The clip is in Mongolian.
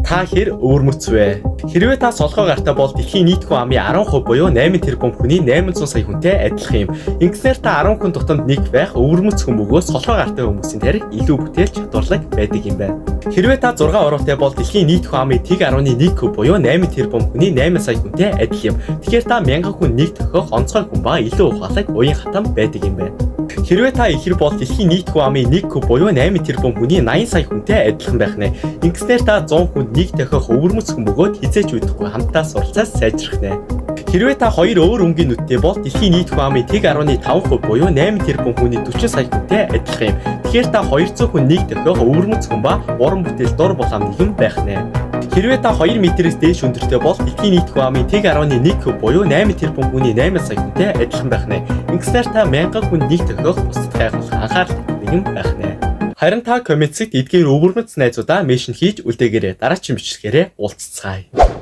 Та хэр өвөрмөц вэ? Хэрвээ та солгой гартай бол дэлхийн нийт хүн амын 10% буюу 8 тэрбум хүний 800 сая хүнтэй адилхан юм. Ингэснээр та 10 хүн тутамд нэг байх өвөрмөц хүн бөгөөд солгой гартай хүмүүсийн тарих илүү бүтээл чадварлаг байдаг юм байна. Хэрвээ та 6 уруутай бол дэлхийн нийт хүн амын 1.1% буюу 8 тэрбум хүний 8 сая хүнтэй адил юм. Тэгэхээр та 1000 хүн нэг тохиох онцгой хүн ба илүү ухаалаг, уян хатан байдаг юм байна. Хэрвээ та ихэр бол дэлхийн нийт хүн амын 1% буюу 8 тэрбум хүний 80 сая хүнтэй адилхан байх нэ. Ингэснээр та 100 хүнд нэг тохиох өвөрмөц хүн бөгөөд хэзээ ч уйдахгүй хамтдаа суралцаад сайжрах нэ. Хэрвээ та хоёр өөр өнгийн нүдтэй бол дэлхийн нийт хүн амын 1.5% буюу 8 тэрбум хүний 40 сая хүнтэй адилхан юм. Тэгэхээр та 200 хүн нэг тохиох өвөрмөц хүн ба уран бүтээл дур булаам нэгэн байх нэ. Хэрвээ та 2 метрээс дээш өндөртэй бол дэлхийн нийт хүн амын 1.1% буюу 8 тэрбум хүний 8 сая хүнтэй адилхан байх нэ. Ингэснээр та 1000 хүн нэг тохиох бусдад гайхуулах анхаарал татах нэгэн байх нэ. Харин та comment-д эдгээр өвөрмөц найзуудаа mention хийж үлдээгээрэй. Дараагийн бичлэгээрээ уулзацгаая.